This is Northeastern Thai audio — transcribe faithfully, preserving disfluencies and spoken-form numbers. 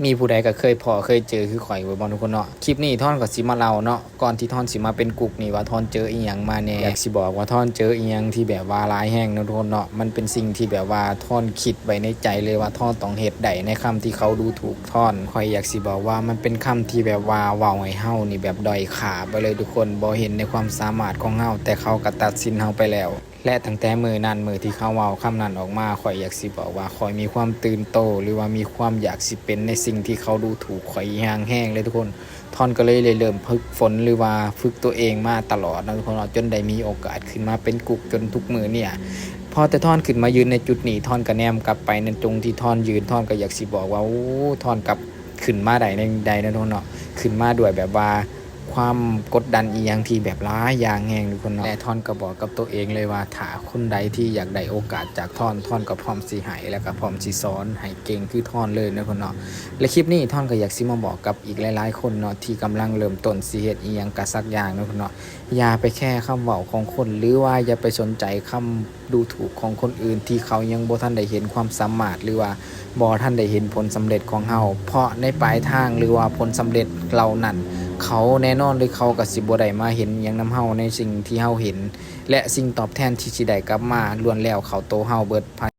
มีผู้ใดก็เคยพ้อเคยเจอคือข่อยบ่ทุกคนเนาะ คลิปนี้ทอนก็สิมาเล่าเนาะ ก่อนที่ทอนสิมาเป็นกุ๊กนี่ว่าทอนเจออีหยังมาแหน่ อยากสิบอกว่าทอนเจออีหยังที่แบบว่าร้ายแรงเนาะทุกคนเนาะ มันเป็นสิ่งที่แบบว่าทอนคิดไว้ในใจเลยว่าทอนต้องเฮ็ดได้ในคำที่เขาดูถูกทอน ข่อยอยากสิบอกว่ามันเป็นคำที่แบบว่าเว้าให้เฮานี่แบบด้อยค่าไปเลยทุกคน บ่เห็นในความสามารถของเฮา แต่เขาก็ตัดสินเฮาไปแล้ว และตั้งแต่มื้อนั้นมื้อที่เขาเว้าคำนั้นออกมา ข่อยอยากสิบอกว่าข่อยมีความตื่นโต หรือว่ามีความอยากสิเป็นในสิ่งที่เขาดูถูกข่อยอย่างแรงเลยทุกคน ทอนก็เลยได้เริ่มฝึกฝนหรือว่าฝึกตัวเองมาตลอดนะทุกคนเนาะ จนได้มีโอกาสขึ้นมาเป็นกุ๊กจนทุกมื้อเนี่ย พอแต่ทอนขึ้นมายืนในจุดนี้ ทอนก็แนมกลับไปในตรงที่ทอนยืน ทอนก็อยากสิบอกว่า โอ้ ทอนกลับขึ้นมาได้ในใดนะทุกคนเนาะ ขึ้นมาด้วยแบบว่า ความกดดันอีหยังที่แบบหลายอย่างแฮงทุกคนเนาะ และทอนก็บอกกับตัวเองเลยว่า ถ้าคนใดที่อยากได้โอกาสจากทอน ทอนก็พร้อมสิให้ แล้วก็พร้อมสิสอนให้เก่งคือทอนเลยนะทุกคนเนาะ และคลิปนี้ทอนก็อยากสิมาบอกกับอีกหลายๆคนเนาะ ที่กำลังเริ่มต้นสิเฮ็ดอีหยังกะสักอย่างนะทุกคนเนาะ อย่าไปแคร์คำเว้าของคน หรือว่าอย่าไปสนใจคำดูถูกของคนอื่นที่เขายังบ่ทันได้เห็นความสามารถ หรือว่าบ่ทันได้เห็นผลสำเร็จของเฮา เพราะในปลายทางหรือว่าผลสำเร็จเหล่านั้น เขาแน่นอนเลย เขาก็สิบ่ได้มาเห็นหยังนำเฮาในสิ่งที่เฮาเห็น และสิ่งตอบแทนที่สิได้กลับมาล้วนแล้วเข้าโตเฮาเบิด